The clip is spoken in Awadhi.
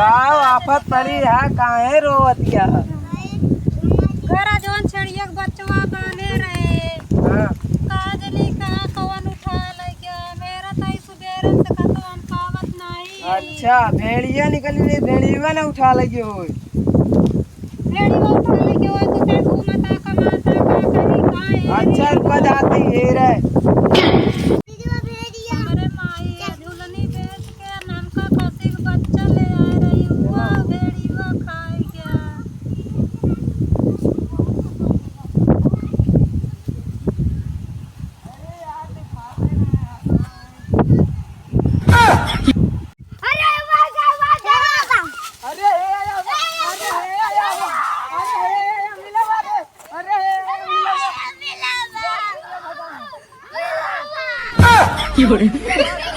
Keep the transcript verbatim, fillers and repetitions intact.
का आफत पड़ी है, काहे रोवतिया? घरा जौन छेड़िया के बच्चवा बान्हे रहे, हाँ। का जनी कहाँ कवन उठा लइ गया। मेरा तो ई सुबेरे से कतो हम पावत नहीं। अच्छा, भेड़िया निकली रही, भेड़िया ना उठा लइ गयो होई। भेड़िया उठा लइ गयो होई, तो चाहे घूमता, कमाता, का करी, का है? अच्छा, रुका जाती है रे। हमरे माई, झुलनी बेच के ननका खसी के बच्चा ले आए रही, हुआ भेड़िया खाए गया। अरे, वाह, वाह, वाह, वाह। अरे, हे, अरे, अरे, हे, अरे, अरे, हे, अरे, मिला बा रे। अरे, हे, अरे, मिला बा। मिला बा। मिला बा।